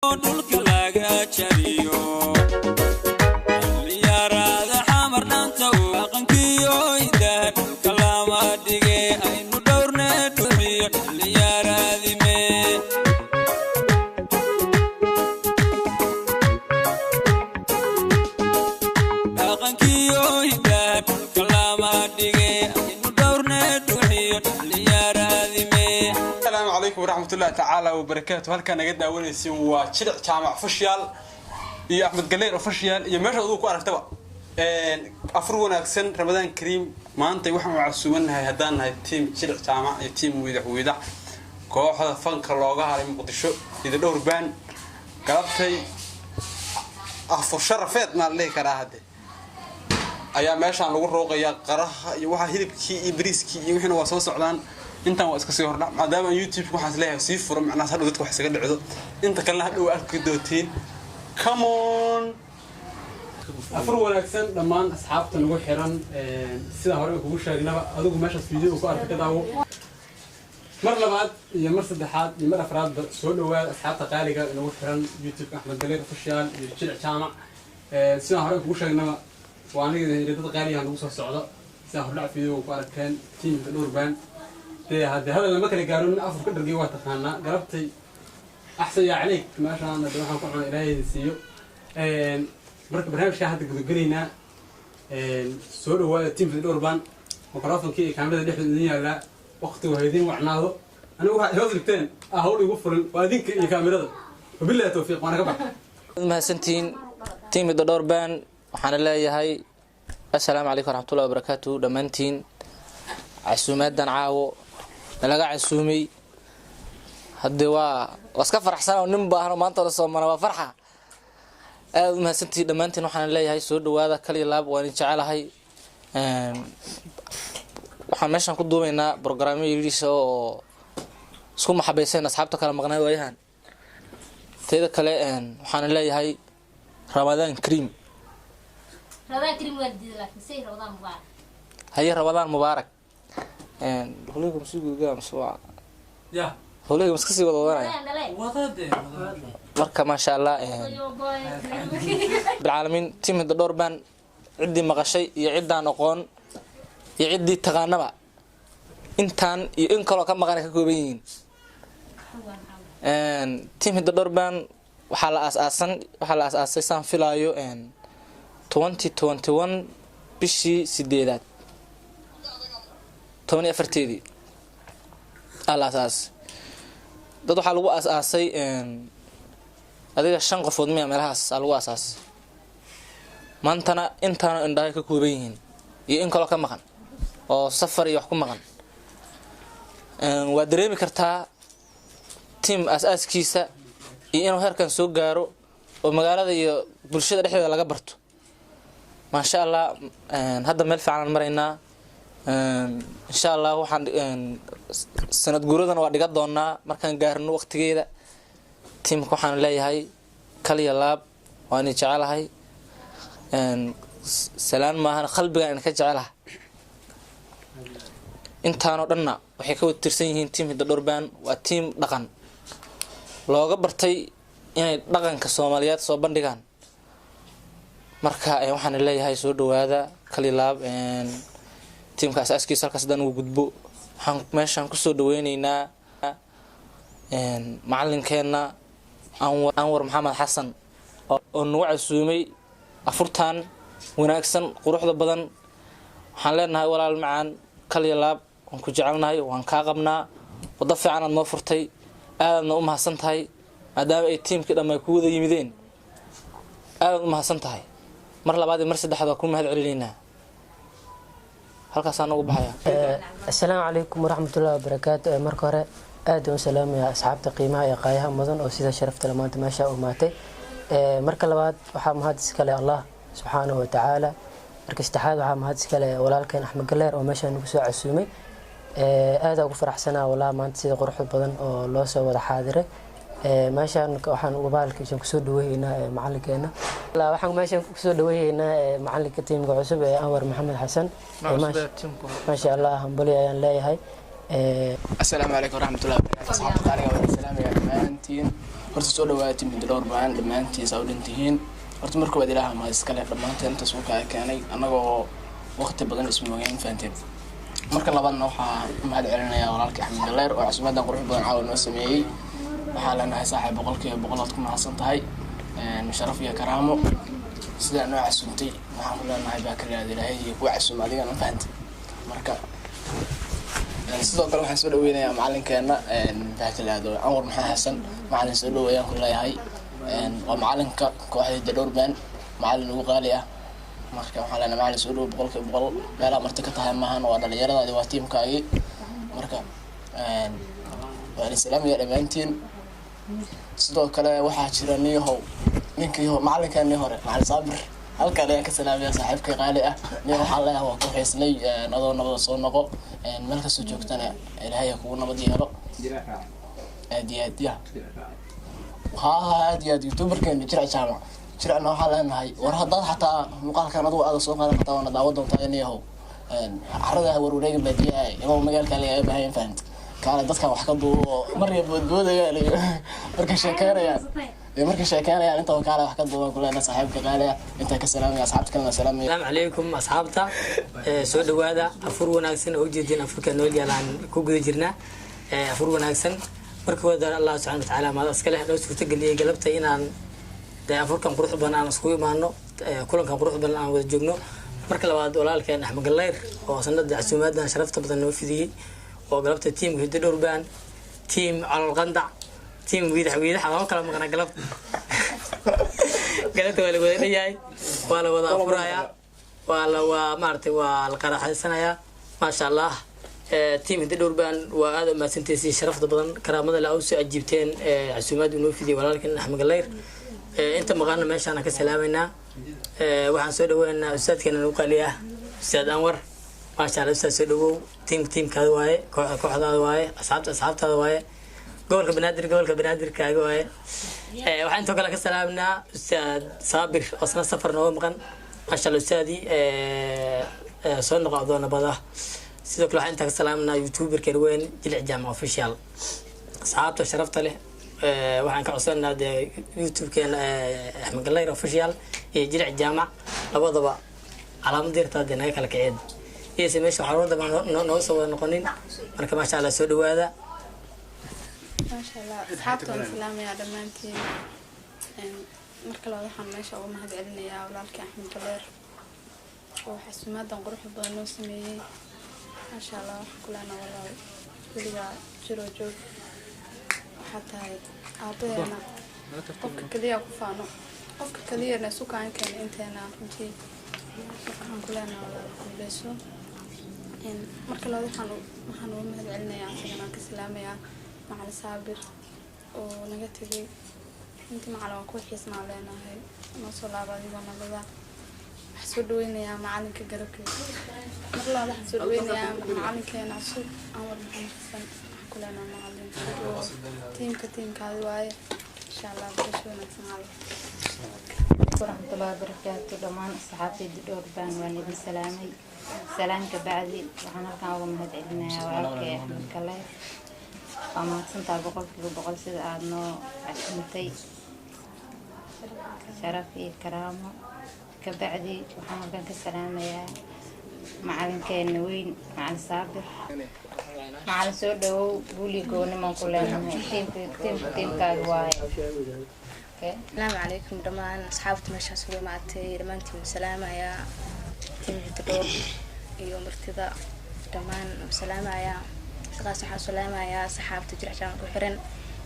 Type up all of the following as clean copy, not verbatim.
Dhulka laga jabiyo dhalinyarada Xamar dhanta dhaqankiyo hidaha dhulka lama dhige, aynu dhowrne dhuxiyo dhalinyaradime. Dhaqankiyo hidaha dhulka lama dhige, aynu dhowrne dhuxiyo dhalinyaradime. Asalaamu calaykum waraxmatullahi tacaala wabarakaatu. Halkaa naga daawanaysiin waa Jilic Jaamac Official iyo Axmed Galeyr Official iyo meesha aduu ku aragtaba. Afur wanaagsan, Ramadaan kariim. Maanta waxaan u casuumanahay, haddaan nahay team Jilic Jaamac iyo team Wiidax Wiidax, kooxda fanka looga haray Muqdisho iyo dhowr baan galabtay afur sharafeed maa la dhihi karaa hadde ayaa meeshaan lagu rooqayaa qaraha iyo waxaa hilibkii iyo bariiskii iyo wixiina waa soo socdaan. Intaan waa iska sii hordhac, maadaama aan YouTube waxaas leeyahay sii furo, macnahaas hadhow dadka wax isaga dhicdo, inta kalena hadhow arki doontiin. Come on, afur wanaagsan dhammaan asxaabta nagu xiran. Sida hore kugu sheegnaba, adigu meeshaas video ku arka ka daawo. Mar labaad iyo mar saddexaad iyo mar afraadba soo dhawaada asxaabta qaaliga nagu xiran YouTube Axmed Galeer Official iyo Jilic Jaamac. Sidaan hore kugu sheegnaba, waa aniga dad qaaliyaha nagu soo socdo. Sidaan hordhac video ku aragteen, teamka dhowr baan dee haddee hadal lama kala gaaro, nin afur ka dhargay waa taqaanaa. Galabtay axsan yaa caleyk, meeshaan hadde waxaan ku cunay Ilaahay idin siiyo. Marka barnaamijkaa hadda gudagelaynaa. Soo dhawaada teamka dhowr baan, microfonkii iyo kaamirada dhexdooda idin yaallaa. Waqtigu ha idin wacnaado. Anigu waxaad hoos dhigteen ah hawl igu furan waa idinka iyo kaamirada. Wabillahi tawfiiq, waana ka bax. Mahadsantihiin team dhowr baan. Waxaana leeyahay assalaamu calaykum waraxmatullahi wabarakaatu dhammaantiin. Casuumaadan caawo nalaga casuumay haddee waa iska faraxsan oo nin baahan oo maanta la soomana waa farxa. Aada u mahadsantihiin dhammaantiin. Waxaana leeyahay soo dhawaada, kaliya laab, waan idin jecelahay. Waxaan meeshaan ku duubaynaa programyo yariisa oo isku maxabaysan asxaabta kala maqnayd waayahan. Teeda kale, waxaana leeyahay Ramadaan kariim. Ramadaan kariim waa diiday, laakiin say Ramadaan mubaarak. Haye, Ramadaan mubaarak. Howlahayga masii gudagaa mise waa ya howlahayga maska sii wada wadanaya? Ramadaan dhalay. Marka maasha Allah Yo boy. bilcaalamiin, team hidda dhowr baan, ciddii maqashay iyo ciddaan aqoon iyo ciddii taqaanaba, intaan iyo in kaloo ka maqan ay ka kooban yihiin team hidda dhowr baan. Waxaa la aas-aasay saan filaayo 2021 bishii sideedaad 14-teedii aa la aas-aasay. Dad waxaa lagu aas-aasay adiga shan qofood miya meelahaas aa lagu aas-aasay. Maantana intaana indhahay ka kooban yihiin iyo in kaloo ka maqan oo safar iyo wax ku maqan. Waa dareemi kartaa team aas-aaskiisa iyo inuu heerkan soo gaaro oo magaalada iyo bulshada dhexdeeda laga barto. Maasha Allah, hadda meel fiican aan maraynaa insha Allah. Waxaan sanad guuradana waa dhiga doonaa markaan gaarno waqtigeeda. Teamka waxaan leeyahay kaliya laab, waan idin jecelahay. Salaan maahan, qalbigaan idinka jecelaha. Intaanoo dhanna waxay ka wada tirsan yihiin team hidda dhowrbaan. Waa team dhaqan looga bartay inay dhaqanka Soomaaliyeed soo bandhigaan. Marka waxaan leeyahay soo dhawaada, kalilaab. Teamka asaaskiisa halkaas haddaan ugu gudbo, waxaan meeshaan kusoo dhaweyneynaa macalinkeenna Anwar Maxamed Xasan oo nagu casuumay afurtan wanaagsan quruxda badan. Waxaan leenahay walaal macaan, kaliya laab, waan ku jecelnahay, waan kaa qabnaa. Waddo fiicanaad noo furtay, aadaadna u mahadsan tahay. Maadaama ay teamkii dhamma ay ku wada yimideen, aadaad u mahadsan tahay. Mar labaad iyo mar saddexaad waa ku mahad celinaynaa. Halkaasaan ugu baxaya. Asalaamu calaykum waraxmatullahi wabarakaatu. Marka hore aad u salaamaya asxaabta qiimaha iyo qaayaha mudan oo sida sharafta leh maanta meesha u imaatay. Marka labaad, waxaa mahad iskale Allah subxaanahu watacaala. Marka saddexaad, waxaa mahad iskale walaalkeen Axmed Galeer oo meesha nagu soo casuumay. Aad ugu faraxsanaa walaa maanta sida quruxda badan oo loo soo wada xaadiray meeshaan. Waxaan uga bahalkiisan kusoo dhaweynaa macalinkeena. Waxaan meeshaan kusoo dhaweynaa macalinka teamka cusub ee Anwar Maxamed Xasan. Maasha Allah, hambali ayaan leeyahay. Asalaamu calaykum waraxmatullahi wabarakatu. Asxaabta qaaliga, waan salaamaya dhammaantiin. Horta soo dhawaada team Hiddo Dhowr baan dhammaantiin saa u dhantihiin. Horta marka waad Ilaaha mahad iskale dhammaanteen intaas uu kaa keenay annagoo waqti badan ismoogayn, fahanteen. Marka labaadna waxaa u mahad celinayaa walaalkii Axmed Galeer oo casuumadan qurux badan caawa noo sameeyey. Waxaa leenahay saaxiib, 100% waad ku mahadsan tahay, sharaf iyo karaamo sidaa noo casuumtay. Waxaan ku leenahay baa kaleada Ilaahay iyo kuwa casuuma adigana, fahantay. Marka sidoo kale waxaan soo dhaweynayaa macalinkeena baakalaado Anwar Maxaa Xasan. Macalin, soo dhaweeyaan ku leeyahay. Waa macalinka kooxda Hiddo Dhowr Band, macalin ugu qaali ah. Marka waxaan leenahay macalin, soo dhawo 100%. Meelaha marti ka tahay maahan, waa dhalinyaradaadi, waa tiimkaagii. Marka waan salaamaya dhammaantiin. Sidoo kale waxaa jira niyahow ninkii macalinkeennii hore, Macalin Saabir, halkaan ayaan ka salaamaya, saaxiibkay qaali ah. Niyo waxaan leeyahay waa ku xiisnay, adoo nabada soo noqo. Meel kastoo joogtana Ilaahay ha kugu nabad yeelo. Aad iyo aad ya ha, aad iyo aad youtuberkeena Jirac Jaamac Jiracna waxaan leenahay, war haddaad xataa muuqaalkan adugu aada soo qaadan kartaa, waana daawan doontaa. Niyahow carada ha warwareega, baadiyaha ima magaalka lagaga baahan, fahant. Kaale dadkan wax ka duubo oo marya boodboodayaan iyo markay sheekeynayaan iyo markay sheekeynayaan intaba kaale wax ka duuban kuleena. Saaxiibka qaali ah intaa ka salaamaya, asxaabta kalena salaamaya. Asalaamu calaykum asxaabta. Soo dhawaada, afur wanaagsan oo ujeedin afurka nool yaalaan ku guda jirnaa. Afur wanaagsan. Marka hore Allah subxaana watacaala mahad iska leh noo suurtageliyey galabta inaan dee afurkan qurux badan aan iskugu imaano, kulankan qurux badan aan wada joogno. Marka labaad walaalkeen Axmed Galeyr oo sanada casuumaadan sharafta badan noo fidiyey oo galabta tiimka Hiddo Dhowr Band, tiim Calol Qandac, tiim Wiidax Wiidax lama kala maqnaa. Galabta waa la wada dhanyahay, waa la wada afurayaa, waa la waa maaragtay waa la qaraxaysanayaa, maasha Allah. Tiim Hiddo Dhowr Band waa aada u mahadsantahay si sharafta badan karaamada la soo ajiibteen casuumaad uu noo fidiyey walaalkeen Axmed Galeyr. Inta maqaana meeshaan ka salaamaynaa. Waxaan soo dhaweynaynaa ustaadkeena nagu qaali ah, Ustaad Anwar, maasha Allah. Ustaad, soo dhawow. Tiim tiimkaada waaye, kooxda kooxdaada waaye, asxaabta asxaabtaada waaye, gobolka Banaadir gobolka Banaadirkaaga waaye. Waxaan intoo kale ka salaamnaa Ustaad Saabir oo isna safar nooga maqan, maasha Allah. Ustaadi, soo noqo adoo nabada. Sidoo kale waxaan intaa ka salaamnaa youtuberkeen weyn Jilic Jaamac Official. Asxaabta sharafta leh, waxaan ka codsanaa dee YouTube-keena Axmed Galeyr Official iyo Jilic Jaamac labadaba calaamad yartaa dee naga kala kaceed iyose meesha waxaa daba nooga soo wada noqonin. Marka maasha Allah, soo dhawaada. Maasha Allah, asxaabta waan salaamayaa dhammaantiin. Marka labaad waxaan meesha uga mahad celinayaa walaalkii Axmed Galeer oo xasuumaadan quruxda badan noo sameeyey, maasha Allah. Waxaan ku leenaha walaal, weligaa jiroo joog. Waxaa tahay aabaheena, qofka keliya ku faano, qofka keliyana isu kaan keena inteena runtii. Marka waxaan ku leenaha walaal, guuleyso. Marka labaad waxaan uga mahad celinayaa, asagana aan ka salaamayaa Macalin Saabir oo naga tegay runtii. Macalin, waan ku xiisnaa leenahay, noo soo laaba adigoo nabada. Waxaan soo dhaweynayaa macalinka garabkiisa. Mar labaad waxaan soo dhaweynayaa macalinkeena cusub Anwar Maxamed Xasan. Waxaan ku leenahay macalin, soo dhawow, tiimka tiimkaadi waaye, insha Allah. Barasho wanaagsan macalin. Waraxmatullahi wabarakaatu. Dhammaan asxaabtayda Dhowr Baan waan idin salaamay. Salaamka bacdi waxaan halkan uga mahad celinayaa walaalkay Axmed Kale. Waa mahadsantaha 100% sida aada noo casuumtay, sharaf iyo karaamo. Kabacdi waxaan halkan ka salaamayaa macalinkeena weyn, Macalin Saabir. Macalin, soo dhawow, guuli goonimaan ku leenahay. Tiimka tiimka tiimkaaga waaye. Okay. Asalaamu calaykum dhammaan asxaabta meeshaas ugu imaatay, dhammaantiin salaamayaa. Tiim Hiddo Dhowr iyo martida dhammaan salaamayaa. Sidaas waxaan salaamayaa asxaabta Jirac Jaamac ku xiran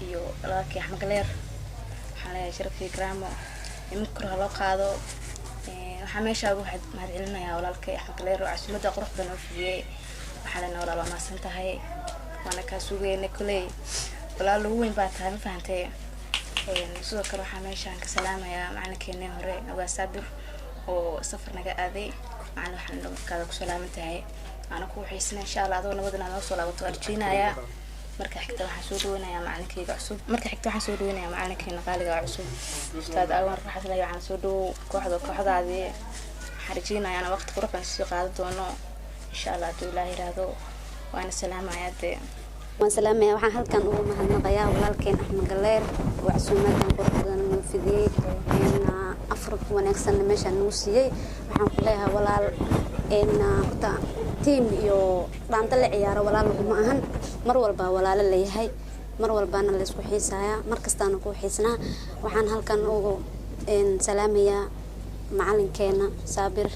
iyo walaalkii Axmed Galeer. Waxaan leeyahay sharafii karaamo iminka kor ha loo qaado. Waxaan meesha ugu mahad celinayaa walaalkay Axmed Galeer oo casuumada qurux badan oo fidiyey. Waxaan leenahay walaal, waa mahadsan tahay, waana kaa sugeynay koley. Walaal ugu weyn baa tahay, ma fahantay? Sidoo kale waxaa meeshaan ka salaamayaa macalinkeennii hore Awaa Saabir oo safar naga aaday. Macalin, waxaan nabadkaada ku salaaman tahay, waana ku xiisna, insha Allah adoo nabadana noo soo laabato waan rajeynayaa. Marka xigta waxaan soo dhaweynayaa macalinkeyga cusub. Marka xigta waxaan soo dhaweynayaa macalinkeena qaaliga cusub, Ustaad Awan Raxaslay. Waxaan soo dhawow kooxda kooxdaadii. Waxaan rajeynayaa inaan waqti qurux badan sii qaadan doono, insha Allah, hadduu Ilaah yiraahdo. Waana salaamayaa dee. Waan salaamaya. Waxaan halkan ugu mahadnaqayaa walaalkeen Axmed Galeer oo casuumadan qurux badan noo fidiyey, afar wanaagsanna meeshaan nagu siiyey. Waxaan ku leeyahay walaal, horta tiim iyo dhaanta la ciyaaro walaal laguma ahan. Mar walba walaalo leeyahay, mar walbaana laysku xiisayaa, mar kastaana ku xiisnaa. Waxaan halkan ugu salaamayaa macalinkeena Saabir.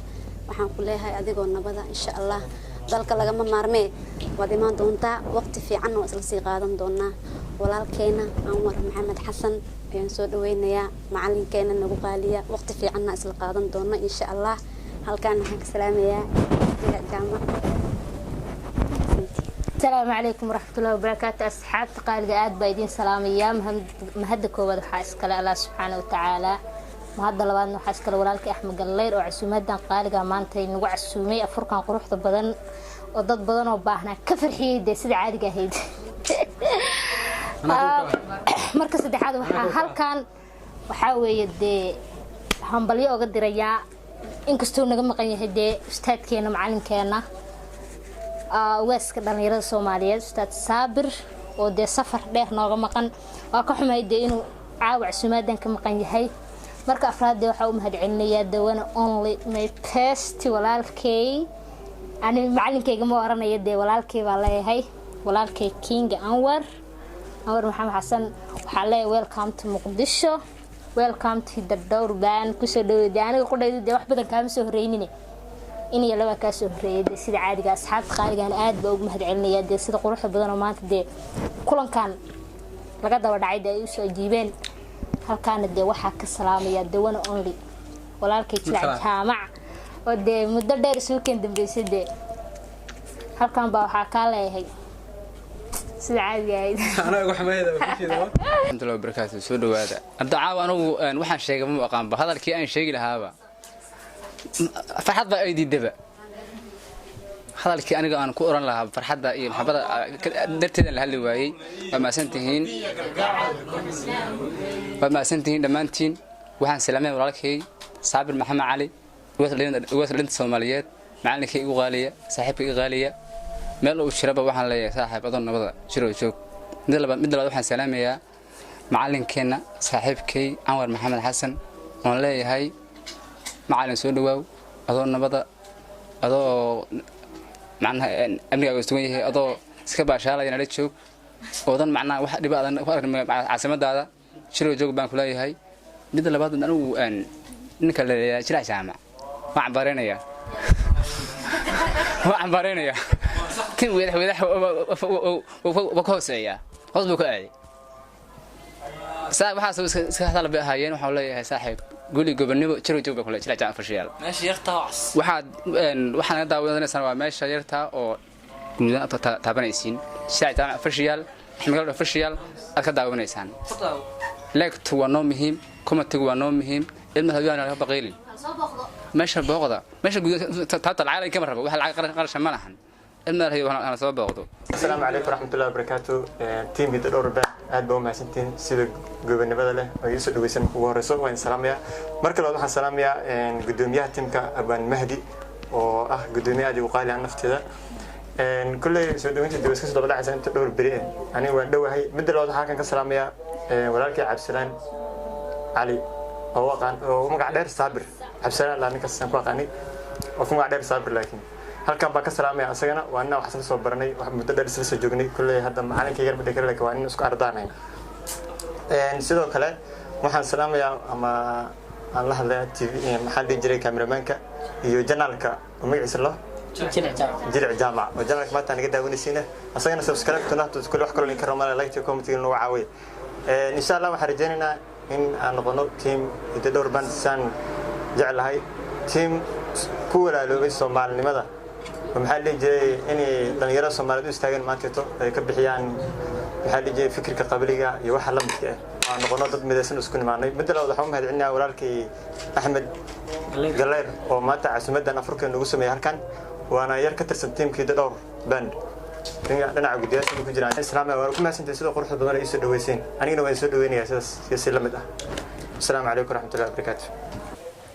Waxaan ku leeyahay adigoo nabada, insha Allah dalka lagama maarmee, waad imaan doontaa, waqti fiican oo isla sii qaadan doonaa. Walaalkeena Anwar Maxamed Xasan ayaan soo dhaweynayaa, macalinkeena nagu qaaliya, waqti fiicanna isla qaadan doona insha Allah. Halkaan waxaan ka salaamayaa Jaamac. Asalaamu calaykum waraxmatullahi wabarakaatu. Asxaabta qaaliga aad baa idiin salaamayaa. Mahadda koowaad waxaa iskale Allah subxaana watacaala, mahadda labaadna waxaa iskale walaalkii Axmed Gallayr oo casuumadan qaaliga maanta nagu casuumay, afurkan quruxda badan oo dad badan oo baahnaa ka farxiyey dee sida caadiga ahayd. Marka saddexaad waxaa halkan waxaa weeye dee hambalyo oga dirayaa, inkastuu naga maqan yahay dee ustaadkeena, macalinkeena, ugaaska dhalinyarada Soomaaliyeed, Ustaad Saabir, oo dee safar dheer nooga maqan. Waa ka xumahay dee inuu caawa casuumaadan ka maqan yahay. Marka afraad dee waxaa u mahadcelinayaa the one only, my best walaalkey. Ani macalinkeyga ma oranaya dee, walaalkey baa leeyahay, walaalkey King Anwar, Anwar Maxamed Xasan. Waxaa leeyahay welcome to Muqdisho, welcome to the Dhowr Baan. Kusoo dhaweey dee. Aniga qudhaydu dee wax badan kaama soo horreynine, in iyo laba kaa soo horreeyay dee sida caadiga. Asxaabta qaaligan aad baa ugu mahadcelinayaa dee sida quruxda badan oo maanta dee kulankan laga daba dhacay dee ay usoo ajiibeen. Halkaana dee waxaa ka salaamaya the one only walaalkay Jilac Jaamac oo dee muddo dheer isugu keen dambeysay. Dee halkan baa waxaa kaa leeyahay sida caadiga ahayd. Raxmatullahi wabarakaatu. Soo dhawaada. Hadda caawa anigu waxaan sheegay ma aqaanba, hadalkii aan sheegi lahaaba farxad baa ay diidaba. Hadalkii aniga aan ku oran lahaa farxadda iyo maxabada darteedan la hadli waayey. Waa mahadsantihiin, waa mahadsantihiin dhammaantiin. Waxaan salaamay walaalkay Saabir Maxamed Cali, ugaas dhalinta Soomaaliyeed, macallinkay igu qaaliya, saaxiibka igu qaaliya. Meel uu jiraba waxaan leeyahay saaxiib, adoo nabada jiroo joog. Mid labaad waxaan salaamayaa macalinkeenna, saaxiibkay Anwar Maxamed Xasan, oon leeyahay macalin soo dhawaaw, adoo nabada, adoo macnaha amnigaaga sugan yahay, adoo iska baashaalaya nala joog, oodan macnaha wax dhiba aadan ku arkin caasimadaada, jiroo joog baan kuleeyahay. Midda labaad, anigu ninka la leeyahay Jilac Jaamac waan cambaareynayaa, waan cambaareynayaa. Tin wedax wedax waa ka hooseeyaa, hoos buu ka aaday. Waxaas iska hadal bay ahaayeen. Waxaan leeyahay saaxiib, guli gobonimo, jiroo joog baan kuleeyahay Jilac Jaamac Official. Meesha yartaa cas. Waxaad naga daawanaysaan waa meesha yartaa oo guudan aad taabanaysiin, Jilac Jaamac Official, Axmed Galad Official aad ka daawanaysaan. Like-tu waa noo muhiim, comment-igu waa noo muhiim. Ilma hadaan laga baqiilin meesha booqda, meesha guud taabta lacag kama rabo, wax lacag qarasha ma lahan. Ilma hana soo booqdo. Asalaamu calaykum waraxmatullahi wabarakaatu. Team Hidda Dhowr Band, aad baa u mahadsantihiin sida gobonimada leh oo iisoo dhaweysan. Marka ugu horeyso waan salaamayaa. Marka labaad waxaan salaamayaa gudoomiyaha tiimka, Abaan Mahdi, oo ah gudoomiye aad igu qaali ah nafteeda. Kulley soo dhaweynta dib iska soo daba dhacaysa inta dhowr beri eh, aniga waan dhowahay. Midda labaad waxaan halkan ka salaamayaa walaalkay Cabdisalaan Cali oo aqaan oo magac dheer Saabir. Cabdisalaan laa ninkaas aan ku aqaanay oo ku magac dheer Saabir, laakiin halkan baan ka salaamaya asagana. Waa nina wax isla soo baranay, wax muddo dheer isla soo joognay. Kulley hadda macalinkayga ma dhihi karo, laakiin waa nin isku ardaanayn. Sidoo kale waxaan salaamayaa ama aan la hadlayaa TV, maxaa la dhihi jiray, cameramanka iyo channel-ka oo magaciisa lo Jilic Jaamac, oo channel-ka maanta naga daawanaysiina. Asagana subscribe tuna kulli, wax kaloo linka romala, like, comment nagu caawiya. Insha Allah waxaan rajaynaynaa in aan noqono team Hidda Dhowr Band saan jeclahay, team ku walaaloobay Soomaalinimada, oo maxaa la dhihi jiray, inay dhalinyarada Soomaaliyeed u istaagaan maanteeto ay ka bixiyaan maxaa la dhihi jiray fikirka qabiliga iyo waxa la midka ah, aan noqono dad midaysan isku nimaanay. Midda labaad waxaan u mahadcelinayaa walaalkay Axmed Galeyr oo maanta caasimadan afurka nagu sameeyay halkan, waana yar ka tirsan tiimkii Hidda Dhowr Band, dhinaca guddiyaasha ku jiraan. Islaam waa ku mahadsantahay sida quruxda badan ay soo dhaweyseen, anigana waan soo dhaweynayaa sidaas iyo si la mid ah. Asalaamu calaykum waraxmatullahi wabarakaatu.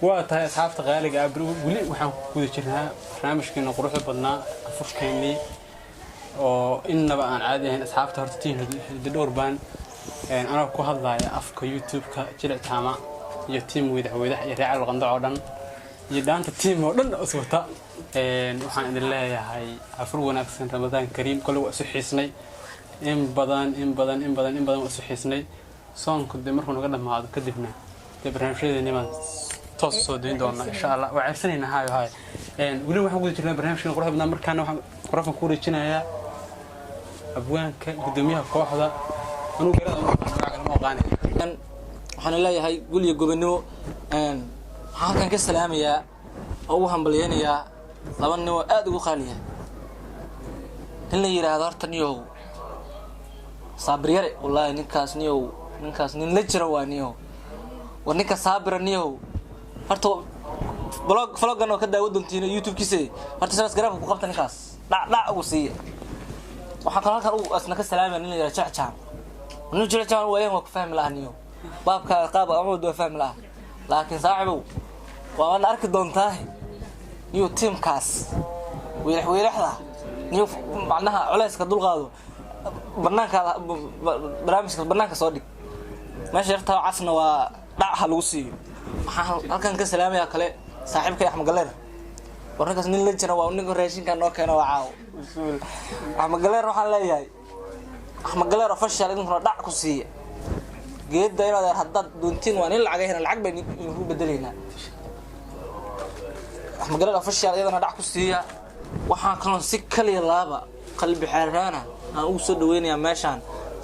Waa tahay asxaabta qaaliga ah, weli waxaan ku guda jirnaa barnaamijkeena quruxda badnaa, afurkeennii. Oo innaba aan caadi ahayn. Asxaabta horta team Hiddo Dhowr baan anoo ku hadlaya afka YouTube-ka Jilic Jaamac iyo team Weydax Weydax iyo Reecal Qandac oo dhan iyo dhaanta team oo dhan is wata, waxaan idin leeyahay afur wanaagsan, Ramadaan kariim. Kole waa isu xiisnay in badan, in badan, in badan, in badan waa isu xiisnay. Soonku dee markuu naga dhamaado kadibna dee barnaamijyadeeni baan toos usoo dayn doonaa, insha Allah. Waa ceebsanaynaa. Hayo hayo, weli waxaan guda jirnaa barnaamijkan quruxda badnaa. Markaana waxaan qorafan ku wareejinayaa abwaanka, gudoomiyaha kooxda. Anuu garada ma aqaani. Waxaan leeyahay gul iyo gobonimo. Waxaan halkan ka salaamayaa oo ugu hambalyeynayaa laba nin oo aada ugu qaaliya. Nin la yidhaahdo horta niyow Saabir Yare, wallaahi ninkaas niyow, ninkaas nin la jira waa niyow. War ninka Saabira niyow, horta blog vlogan oo ka daawo doontiin YouTube-kiisa, horta subscribe ku qabta ninkaas, dhac dhac ugu siiya. Waxaan kaloo halkan ugu asna ka salaamaya nin la yidhahdo Jecjaan. Nin Jecjaan waayaan waa ku fahmi lahaa niyow, baabka qaab amood waa fahmi lahaa, laakiin saaxibow waa waadna arki doontaa niyow tiimkaas weylax weylaxda niyow, macnaha culayska dulqaado, banaanka barnaamijka banaanka soo dhig, meesha yartaa casna waa dhac ha lagu siiyo. Waxaan halkan ka salaamayaa kale saaxiibkay Axmed Galeer. War ninkaas nin la jira waa ninka raashinka noo keena, waa caawo. Axmed Galeer waxaan leeyahay, Axmed Galeer official, idinkuna dhac ku siiya geedda inaad haddaad doontiin waa nin lacag hena, lacag baynu idinku bedelaynaa. Axmed Galeer official iyadana dhac ku siiya. Waxaan kaloon si kaliya laaba qalbi xeeraana aan ugu soo dhaweynayaa meeshaan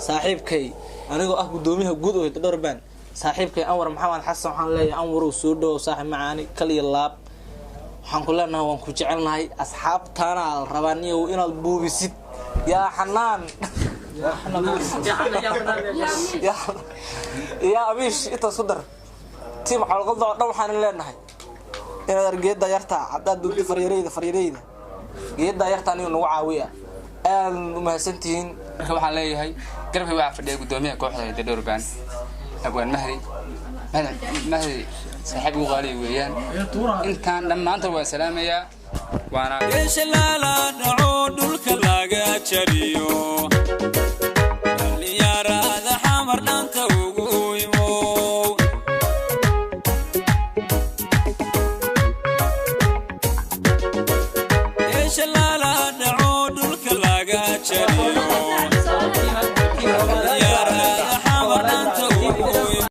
saaxiibkay, anigoo ah guddoomiyaha guud oo Hiddo Dhowr Band, saaxiibkay Anwar Maxamed Xasan. Waxaan leeyahay Anwarow, soo dhawow saaxiib macaani, kaliya laab waxaan ku leenahay waan ku jecelnahay. Asxaabtaana la rabaa niyow inaad buubisid. Yaa xanaan, yaa amiish, intaas ku dar tiim calqada oo dhan. Waxaan leenahay inaad argeeda yartaa haddaad doonto faryareyda, faryareyda geedda yartaa niyo nagu caawiya. Aad umahadsantihiin. Marka waxaan leeyahay garabkay waxaa fadhiya guddoomiyaha kooxda Hiddo Dhowr Band, abwaan Mahdi. Mahdi saaxiib ugu qaaliya weeyaan. Intaan dhammaanta waan salaamayaa waana Geesha lala dhaco, dhulka laga jariyo.